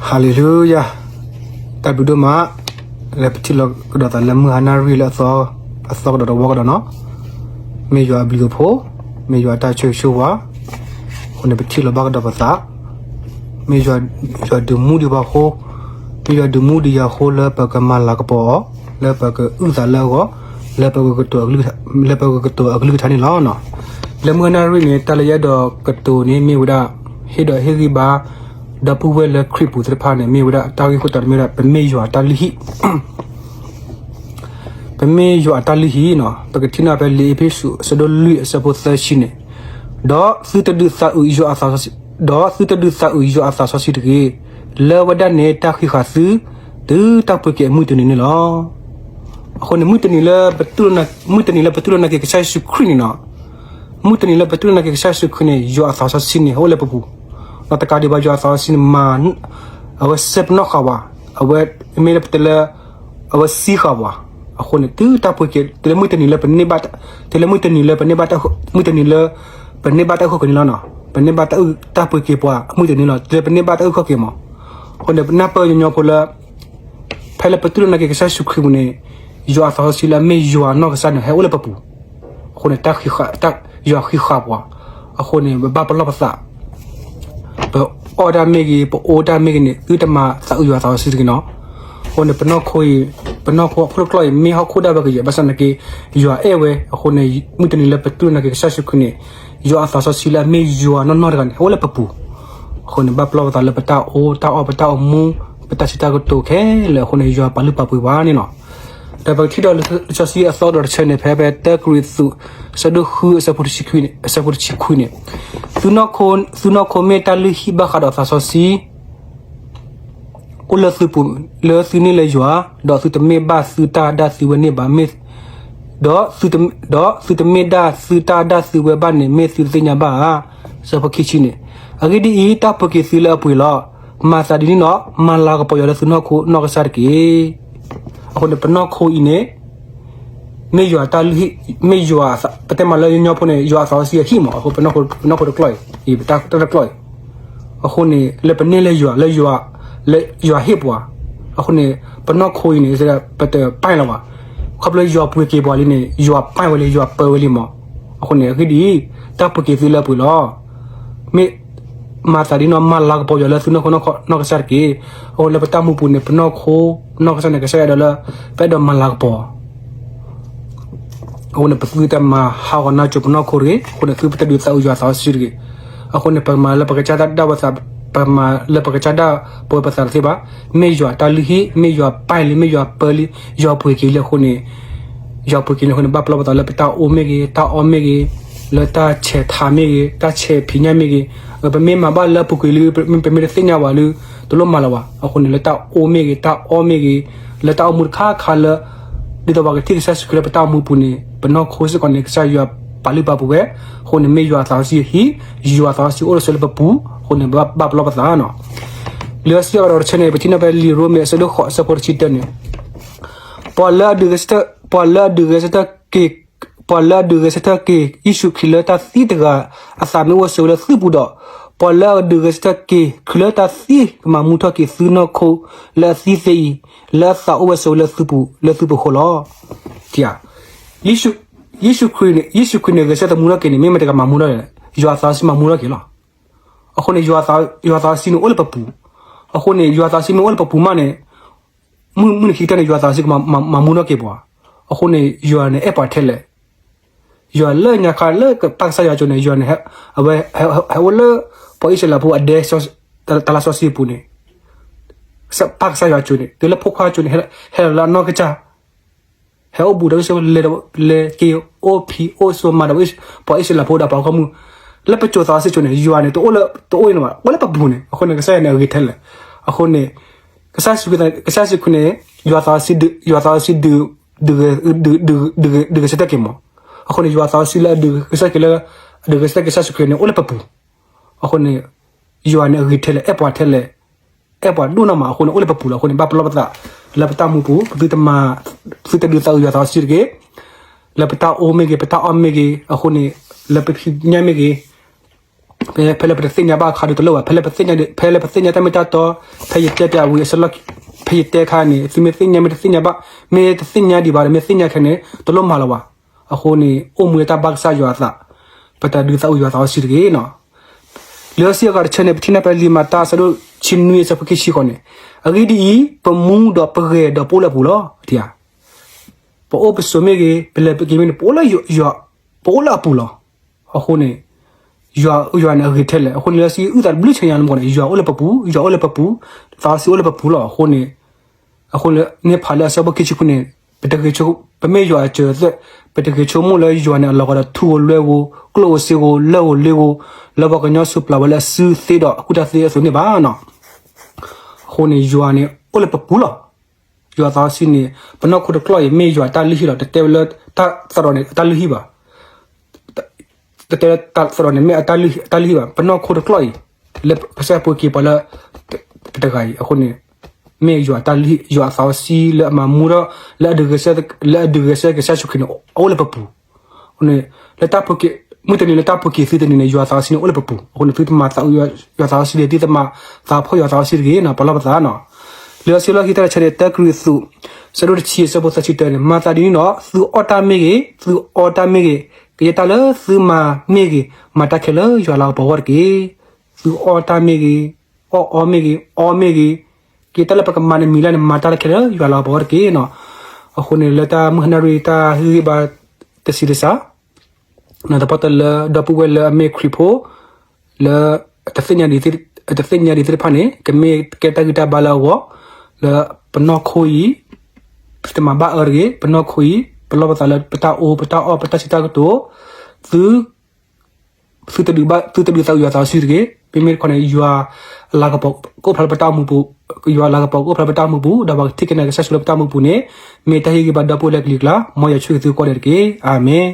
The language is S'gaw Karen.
ဟါလ့လူယၤ, တၢ်ဘျုးဒိၣ်မး လၢပထံၣ်လိာ်ကဒီးသးလၢမုၢ်ဟါနၣ်ရံၣ်လၢအသီ, အသီကဒီးတဝီကဒီးနီၤ, မ့ၢ်ယွၤအဘျုးအဖှိၣ်, မ့ၢ်ယွၤအတၢ်ဆိၣ်ဂ့ၤဆိၣ်ဝါ, အဃိန့ၣ် ပထံၣ်လိာ်ဘၣ်ကဒီးပသး, မ့ၢ်ယွၤဒုးမူဒံးပှၤအဃိ, မ့ၢ်ယွၤဒုးမူဒံးယၤအဃိလၢပကမၤလၤကပီၤအီၤ, လၢပကအုၣ်သးလၢအဂီၢ်, လၢပကကတိၤအကလုၢ်ကထါန့ၣ်လီၤ. လၢမုၢ်ဟါနၣ်ရံၣ်န့ၣ် တၢ်လၢယအဲၣ်ဒိးကတိၤန့ၣ်မ့ၢ်ဝဲဒၣ် ဟ့ၣ်ဒီးဟ့ၣ်ဂံၢ်ဘါ ဒီပုၢ်ဝဲၢ်လၢခရံာ်ပူၤသ့ၣ်တဖၣ်န့ၣ် မ့ၢ်ဝဲဒၣ်တၢ်ဂ့ၢ်ခိၣ်တီန့ၣ်မ့ၢ်ဝဲဒၣ် ပမ့ၢ်ယွၤတၢ်လုၢ်ဟံၣ်, ပမ့ၢ်ယွၤအတၢ်လုၢ်ဟံၣ်နီၤ. ပကထံၣ်န့ၢ်ဖဲလံာ်အ့းဖ့းစူး အဆၢဒိၣ်လွံၢ် အဆၢဖိသၢဆံန့ၣ်, ဒီးသုတဒုးသးအုးယွၤအသးစီဆှံ, ဒီးသုတဒုးသးအုးယွၤအသးစီဆှံတဂ့ၤ, လၢဝဲဒၣ်န့ၣ်တၢ်ဃံးဃာ်သု တုၤတၢ်ပှ့ၤက့ၤအမုၢ်တနံၤန့ၣ်လီၤ. အဃိန့ၣ် မုၢ်တနံၤလၢပတူၢ်လိာ်, မုၢ်တနံၤလၢပတူၢ်လိာ်နာ်က့ၤကစၢ်ယ့ၣ်ၡူးခရံာ်န့ၣ်နီၤ, မုၢ်တနံၤလၢပတူၢ်လိာ်နာ်က့ၤကစၢ်ယ့ၣ်ၡူးခရံာ်န့ၣ် ယွၤအသးစီဆှံန့ၣ် ဟဲအိၣ်လၢပပူၤ, ဒီးတကးဒံးဘၣ် ယွၤအသးစီဆှံန့ၣ်မၤ, အဝဲစဲပနီၣ်ဃာ်ဝဲ, အဝဲမ့ၢ်လၢပတဲလၢ အဝဲစံဃာ်ဝဲ, အဃိန့ၣ် တုၤတၢ်ပှ့ၤက့ၤ တုၤလၢမုၢ်တနံၤလၢပန့ၢ်ဘၣ်, တုၤလၢမုၢ်တနံၤလၢပန့ၢ်ဘၣ်, မုၢ်တနံၤလၢ ပန့ၢ်ဘၣ်တၢ်အုၣ်ခီၣ်က့ၤန့ၣ်လီၤနီၤ, ပန့ၢ်ဘၣ်တၢ်အုၣ်, တၢ်ပှ့ၤက့ၤပှၤအမုၢ်တနံၤလီၤ, တုၤလၢပန့ၢ်ဘၣ်တၢ်အုၣ်ခီၣ်က့ၤမး. အဃိန့ၣ် ပနၢ်ပၢၢ်ညီညီဖိလၢ ဖဲလၢပတူၢ်လိာ်နာ်က့ၤကစၢ်ယ့ၣ်ၡူးခရံာ်ပူၤန့ၣ် ယွၤအသးစီဆှံလၢအမ့ၢ်ယွၤနီၢ်ကစၢ်န့ၣ် ဟဲအိၣ်လၢပပူၤ, အဃိန့ၣ် တၢ်ဃံးဃာ်, ယွၤဃံးဃာ်ပှၤ, အဃိန့ၣ် ပဘၣ်ပလီၢ်ပသး, ပအီၣ်တၢ်မ့ၢ်ဂ့ၤ, ပအိၣ်တၢ်မ့ၢ်ဂ့ၤန့ၣ် သုတမၤသးအုးယွၤအသးစီဆှံတဂ့ၤနီၤ. အဃိန့ၣ် ပနီၢ်ခိအံၤ, ပနီၢ်ခိအခိၣ်တကျီၢ်အံၤ မ့ၢ်ဟီၣ်ခိၣ်ဒၣ်ဝဲကယဲၢ် ဘၣ်ဆၣ်သနာ်က့ ယွၤအဲၣ်ဝဲ, အဃိန့ၣ် မုၢ်တနံၤလၢပတူၢ်လိာ်နာ်က့ၤကစၢ်ယ့ၣ်ၡူးခရံာ်န့ၣ် ယွၤအသးစီဆှံလၢအမ့ၢ်ယွၤနီၢ်နီၢ်တဂၤန့ၣ် ဟဲအိၣ်လၢပပူၤ, အဃိန့ၣ် ဘၣ်ပလီၢ်ပသးလၢပတၢ်အိၣ်တၢ်အီၣ် ပတၢ်အိၣ်မူ ပတၢ်စံးတၢ်ကတိၤခဲလၢာ်အဃိန့ၣ် ယွၤပာ်လုၢ်ပာ်ပှ့ၤပှၤန့ၣ်လီၤ. ဒီးပကထံၣ်ဒီးလံာ်စီဆှံအသီဒီးတဆၢန့ၣ် ဖဲဖဲတၢကရံၣ်သူး အဆၢဒိၣ်ဃု အဆၢဖိတဆံခွံန့ၣ်, အဆၢဖိတဆံခွံန့ၣ်, သုနီၢ်ခိ, သုနီၢ်ခိမ့ၢ်တၢ်လုၢ်ဟံၣ်ဘၣ်ဃးဒီးသးစီဆှံ အိၣ်လၢသုပူၤ လၢသုန့ၢ်လၢယွၤ, ဒီးသုတမ့ၢ်ဘၣ်သုတၢ်ဒၣ်သုဝဲန့ၣ်ဘၣ်, မ့ၢ်, ဒီးသုတ, ဒီးသုတမ့ၢ်ဒၣ်သုတၢ်ဒၣ်သုဝဲဘၣ်န့ၣ် မ့ၢ်သုတသ့ၣ်ညါဘၣ်ဧါ. အဆၢဖိခံဆံန့ၣ်, အဂ့ၢ်ဒ်အံၤ, တၢ်ပှ့ၤက့ၤသုလၢအပှ့ၤလီၤ. မၤသးဒ်န့ၣ်ဒီး မၤလၤကပီၤယွၤလၢသုနီၢ်ခိနီၢ်ကစၢ်တက့ၢ်. အဃိန့ၣ် ပနီၢ်ခိအံၤန့ၣ် မ့ၢ်ယွၤတၢ်လုၢ်ဟံၣ်, မ့၁ၢ်, ပတဲမးလၢညီညီဖိန့ၣ် ယွၤအသးစီဆှံအဟံၣ်မး, အဃိပနီၢ်ခိတကျီၢ်အံၤ, ပတၢ်တကျီၢ်အံၤ, အဃိန့ၣ် လၢပန့ၢ်လၢယွၤ, လၢယွၤ, လၢယွၤဟ့ၣ်ပှၤ, အဃိန့ၣ် ပနီၢ်ခိအံၤန့ၣ် ပတပၢ်လီၤဘၣ်, ခီဖျိယွၤပှ့ၤက့ၤပှၤလံန့ၣ် ယွၤပၢ်ဝဲလံ ယွၤပၢဝဲလံမး, အဃိန့ၣ် အဂ့ၢ်ဒ်အံၤ, တၢ်ပှ့ၤက့ၤသုလၢအပှ့ၤလီၤ. မ့ၢ် မၤသးဒ်န့ၣ် မၤလၤကပီၤယွၤလၢသုနီၢ်ခိနီၢ်ကစၢ်တက့ၢ်. အဃိလၢပတၢ်မူပူၤန့ၣ် ပနီၢ်ခိ, နီၢ်ကစၢ်န့ၣ် ကစၢ်ယွၤအဲၣ်ဒိးလၢ ပအဲၣ်ဒိးမၤလၤကပီၤ အဃိန့ၣ် ပသုတမၤဟးဂီၤနါစိၤပနီၢ်ခိတဂ့ၤ, အဃိန့ၣ် သုပတဒုးသးအုးယွၤအသးစီဆှံတဂ့ၤ. အဃိန့ၣ် ပမၤလၢပကစၢ်ဒၣ်ဝဲသး, ပမၤလၢပကစၢ်ဒၣ်ပဝဲပသးတသ့ဘၣ်. မ့ၢ်ယွၤတၢ်လုၢ်ဟံၣ်, မ့ၢ်ယွၤပၢလံ, မ့ၢ်ယွၤပၢလံ, ယွၤပှ့ၤက့ၤလံအဃိန့ၣ်, ယွၤပှ့ၤက့ၤလံအဃိန့ၣ် ဘၣ်ပလီၢ်ပသးလၢပတၢ်အိၣ်မ့ၢ်ဂ့ၤ, တၢ်အီၣ်မ့ၢ်ဂ့ၤ, လၢတၢ်ဆဲးထးမ့ၢ်ဂ့ၤ, တၢ်ဆဲးဖံးညၣ်မ့ၢ်ဂ့ၤ, ပမ့ၢ်မၤဘၣ်လၢအပူၤကွံာ်လံ ပမ့ၢ်တသ့ၣ်ညါဝဲလံ တလိၣ်မၤလၢၤဘၣ်. အဃိန့ၣ် လၢတၢ်အိၣ်မ့ၢ်ဂ့ၤ, တၢ်အီၣ်မ့ၢ်ဂ့ၤ, လၢတၢ်အိၣ်မူတခါခါလၢ ဒ်သိးပှၤကထံၣ်ကစၢ်ယ့ၣ်ၡူးခရံာ်လၢပတၢ်အိၣ်မူပူၤန့ၣ် ပနီၢ်ခိစ့ၢ်ကီးန့ၣ် ကစၢ်ယွၤပာ်လုၢ်ပာ်ပှ့ၤဝဲ, အဃိန့ၣ် မ့ၢ်ယွၤအသးစီဆှံအဟံၣ်, ယွၤအသးစီဆှံအိၣ်လီၤစၢၤလၢပပူၤ, အဃိန့ၣ် ဘၣ်ပလီၢ်ပသးနီၤ. လံာ်စီဆှံအဂၤဒီးတဆၢန့ၣ် ပထံၣ်န့ၢ်ဖဲလံာ်ရိမ့ၤအဆၢဒိၣ်ဃိး အဆၢဖိတဆံတၢန့ၣ်, ပှၤလၢအဒုးဂဲၤဆၢထၢၣ်, ပှၤလၢအဒုးဂဲၤဆၢထၢၣ်က့ၤ, ပှၤလၢအဒုးဂဲၤဆၢထၢၣ်က့ၤယ့ၣ်ၡူးခရံာ်လၢတၢ်သံတဂၤ အသးမ့ၢ်အိၣ်ဝဲစၢၤဝဲလၢသုပူၤဒီး, ပှၤလၢအဒုးဂဲၤဆၢထၢၣ်က့ၤခရံာ်လၢတၢ်သံ ကမၤမူထီၣ်က့ၤသုနီၢ်ခိလၢအသံသ့အံၤ, လၢအသးအိၣ်ဝဲစၢၤဝဲလၢသုပူၤ လၢသုပူၤအဃိလီၤ. ယ့ၣ်ၡူးခရံာ်န့ၣ်, ယ့ၣ်ၡူးခရံာ်န့ၣ် ဂဲၤဆၢထၢၣ်မူထီၣ်က့ၤန့ၣ် မ့ၢ်မတၤတဂၤမၤမူထီၣ်လဲၣ်, ယွၤအသးစီဆှံမၤမူထီၣ်က့ၤလီၤ. အဃိန့ၣ် ယွၤအသးစီဆှံန့ၣ်အိၣ်လၢပပူၤ, အဃိန့ၣ် ယွၤအသးစီဆှံမ့ၢ်အိၣ်လၢပပူၤမးန့ၣ် မုၢ်နံၤခံကတၢၢ်န့ၣ် ယွၤအသးစီဆှံကမၤမူထီၣ်က့ၤပှၤ, အဃိန့ၣ် ယွၤန့ၣ်အဲၣ်ပှၤထဲလဲၣ်. ယွၤလၢညါခါလၢပၢ်ကစၢ်ယွၤကၠိန့ၣ် ယွၤန့ၣ် အဝဲဟဲအိၣ်လၢ ပှၤအံၣ်စရ့လးဖိအဒဲ တၢ်လၢစီဆှံအပူၤန့ၣ်, ပၢ်ကစၢ်ယွၤကၠိန့ၣ် တုၤလၢဖိခွါကၠိန့ၣ် ဟဲလီၤလၢအနီၢ်ကစၢ်, ဟဲအိၣ်ဘူးဒီး လဲၤက့ၤအိၣ်ဖံးအိၣ်စိမၤဒီး ပှၤအံၣ်စရ့လးဖိဒီးပှၤဂီၢ်မုၢ်, လၢပကၠိသးစီဆှံကၠိန့ၣ် ယွၤန့ၣ် တအိၣ်လၢ တအိၣ်အံၤန့ၣ်ဘၣ်, အိၣ်လၢပပူၤန့ၣ်, အဃိန့ၣ် ကစၢ်ယွၤန့ၣ်အဂ့ၤထဲလဲၣ်. အဃိန့ၣ် ကစၢ်ယ့ၣ်ၡူးခရံာ်န့ၣ် ယွၤသးစီဆှံ ဒုးဂဲၤဆၢထၢၣ်က့ၤမး, အဃိန့ၣ် ယွၤသးစီဆှံလၢအဒုးဂဲၤဆၢထၢၣ်က့ၤလၢ အဒုးဂဲၤဆၢထၢၣ်က့ၤကစၢ်ယ့ၣ်ၡူးခရံာ်န့ၣ် အိၣ်လၢပပူၤ, အဃိန့ၣ် ယွၤန့ၣ်အဂ့ၤထဲလဲၣ် အဲၣ်ပှၤထဲလဲၣ်, အဲၣ်ပှၤဒိၣ်နီၢ်မး အဃိန့ၣ် အိၣ်လၢပပူၤလီၤ. အဃိန့ၣ် ဘၣ်ပလီၢ်ပသး လၢပတၢ်မူပူၤ ပသုတမၤ, သုတဒုးသးအုးယွၤသးစီဆှံတဂ့ၤ, လၢပတၢ်အိၣ်မ့ၢ်ဂ့ၤ ပတၢ်အီၣ်မ့ၢ်ဂ့ၤ အဃိန့ၣ် လၢပဖံးညၣ်မ့ၢ်ဂ့ၤ, ဖဲလၢပတသ့ၣ်ညါဘၣ်အခါဒီးတလိၣ်ဘၣ်, ဖဲလၢပသ့ၣ်ညါ, ဖဲလၢပသ့ၣ်ညါတၢ်မ့ၢ်တၢ်တီ, ဖဲယတဲပၠးဝံၤအဆၢလီၢ်, ဖဲယတဲအခါန့ၣ် သုမ့ၢ်သ့ၣ်ညါ မ့ၢ်တသ့ၣ်ညါဘၣ်, မ့ၢ်တသ့ၣ်ညါဒံးဘၣ်ဒီး မ့ၢ်သ့ၣ်ညါခဲန့ၣ် တလိၣ်မၤလီၤဘၣ်. အဃိန့ၣ် အိၣ်မူလၢတၢ်ဘၣ်ကစၢ်ယွၤအသး, ပတၢ်ဒုးသးအုးယွၤသးစီဆှံတဂ့ၤနီၤ. လံာ်စီဆှံအဂၤတဆၢန့ၣ် ပထံၣ်န့ၢ်ဖဲလံာ်မၤတၢ်အဆၢဒိၣ်တဆံနွံအဆၢဖိခံဆံဃိးန့ၣ်, အဂ့ၢ်ဒ်အံၤ, ပမူဒီးပဂဲၤဒီးပအိၣ်လၢအပူၤလီၤ. ပအိၣ်ပဆိးမ့ၢ်ဂ့ၤ, ပလဲၤပက့ၤမ့ၢ်ဂ့ၤန့ၣ် ပအိၣ်လၢယွၤ, ပအိၣ်လၢအပူၤလီၤ. အဃိန့ၣ် ယွၤ, ယွၤန့ၣ်အဂ့ၤထဲလဲၣ်. အဃိန့ၣ် လံာ်စီဆှံအုၣ်သးတဘျုးဆၢညါလၢမူခိၣ်န့ၣ် ယွၤအိၣ်လၢပပူၤ, ယွၤအိၣ်လၢပပူၤ, သးစီဆှံအိၣ်လၢပပူၤလီၤ. အဃိန့ၣ် အဃိန့ၣ် န့ၢ်ဖးလၢအဆၢဖိခံဆံဃုန့ၣ် ပတဂ့ၤဆိ, ပမ့ၢ်ယွၤအစၢၤအသွဲၣ်, ပတဂ့ၤဆိကမိၣ်လၢယွၤန့ၣ်အလီၤဂာ်ဒီးထူဧိၤလွဲဧိၤ, ကျိၣ်ဧိၤစ့ဧိၤ, လၢဧိၤလ့ဧိၤ, လၢပှၤကညီဆူၣ်ပျၢ်ဝဲလၢအစုသ့ဒီးအကူၣ်တၢ်သ့အသိးန့ၣ်ဘၣ်နီၤ. အဃိန့ၣ် ယွၤန့ၣ်အိၣ်လၢပပူၤလီၤ. ယွၤသးစီဆှံန့ၣ် ပနီၢ်ခိတကျီၢ်အံၤ မ့ၢ်ယွၤအတၢ်လုၢ်ဟံၣ်လီၤ. တတဲဝဲလၢတၢ်သရိာ်န့ၣ် အတၢ်လုၢ်ဟံၣ်ဘၣ်. တတဲလၢတၢ်သရိာ်န့ၣ် မ့ၢ်အတၢ်လုၢ်ဟံၣ်ဘၣ်. ပနီၢ်ခိတကျီၢ်အံၤ လၢပကစၢ်ပှ့ၤက့ၤပှၤလၢ ပတဂၤအံၤ အဃိန့ၣ် မ့ၢ်ယွၤအတၢ်လုၢ်ဟံၣ်, ယွၤအသးစီဆှံလၢအမၤမူထီၣ် လၢအဒုးဂဲၤဆၢထၢၣ်, လၢအဒုးဂဲၤဆၢထၢၣ်ကစၢ်ယ့ၣ်ၡူးခရံာ်န့ၣ် အအိၣ်လၢပပူၤ. အဃိန့ၣ် လၢတၢ်ပှ့ၤက့ၤ, မုၢ်တနံၤလၢတၢ်ပှ့ၤက့ၤသုတနံၤန့ၣ် ယွၤသးစီဆှံန့ၣ်အိၣ်လၢပပူၤ. အဃိန့ၣ် သုတမၤသးအုးယွၤသးစီဆှံတဂ့ၤ, သုတမၤသးဖှီၣ်ယွၤသးစီဆှံတဂ့ၤနီၤ, ပလီၢ်ပသးနီၤ. လံာ်စီဆှံလီၢ်ခံတဆၢန့ၣ် တၢကရံၣ်သူး ဆၢဒိၣ်တဆံ အဆၢဖိသၢဆံတၢန့ၣ် မၤသးဒ်န့ၣ်ဒီး သုအီၣ်တၢ်မ့ၢ်ဂ့ၤ, သုအီတၢ်မ့ၢ်ဂ့ၤ, ကယဲၢ်တၢ်လၢသုမၤမ့ၢ်ဂ့ၤ, မၤတၢ်ခဲလၢာ်လၢယွၤလၤကပီၤအဂီၢ်တက့ၢ်. သုအီၣ်တၢ်မ့ၢ်ဂ့ၤ, အီၣ်အီမ့ၢ်ဂ့ၤ, အီမ့ၢ်ဂ့ၤ, ကယဲၢ်တၢ်လၢပကမၤန့ၣ်မံၤလၢ်န့ၣ် မၤတၢ်ခဲလၢာ်လၢယွၤလၤကပီၤအဂီၢ်တက့ၢ်နီၤ. အဃိန့ၣ် လၢတၢ်မုၢ်ဟါနၣ်ရံၣ်တၢ်ဟ့ၣ်ဂံၢ်ဘါတဆံးတစှၤ နီၤ တပီၢ်တၢၢ်လၢဒီပုၢ်ဝဲၢ်လၢအမ့ၢ်ခရံာ်ဖိ လၢ တသ့ၣ်ညါဒံးသ့ၣ်တဖၣ်န့ၣ် ကမ့ၢ်ကဲတၢ်ဂံၢ်တၢ်ဘါလၢအဂီၢ်, လၢပနီၢ်ခိအံၤ ပတမၤဘၣ်အၢတဂ့ၤ, ပနီၢ်ခိအံၤ ပလီၢ်ပသးလၢပတၢ်အိၣ် ပတၢ်အီၣ် ပတၢ်စံးတၢ်ကတိၤ, သု သုတဒုးဘၣ် သုတဒုးသးအုးယွၤသးစီဆှံတဂ့ၤ. မ့မ့ၢ်တခီန့ၣ် ယွၤအလၤကပီၤကအိၣ်ဖျါလၢပတၢ်အိၣ်မူပူၤ, ယွၤအလၤကပီၤကအိၣ်ဖျါလၢပတၢ်အိၣ်မူပူၤ ဒီးပှၤကထံၣ်က့ၤန့ၢ်ကစၢ်ယ့ၣ်ၡူးလၢပတၢ်အိၣ်မူပူၤန့ၣ် မ့ၢ်တၢ်ဟ့ၣ်ဂံၢ်ဘါဒီပုၢ်ဝဲၢ်လၢကလံၤကျါ, မ်ယွၤဆိၣ်ဂ့ၤသုကိးဂၤဒဲးတက့ၢ်. အၤမ့ၣ်.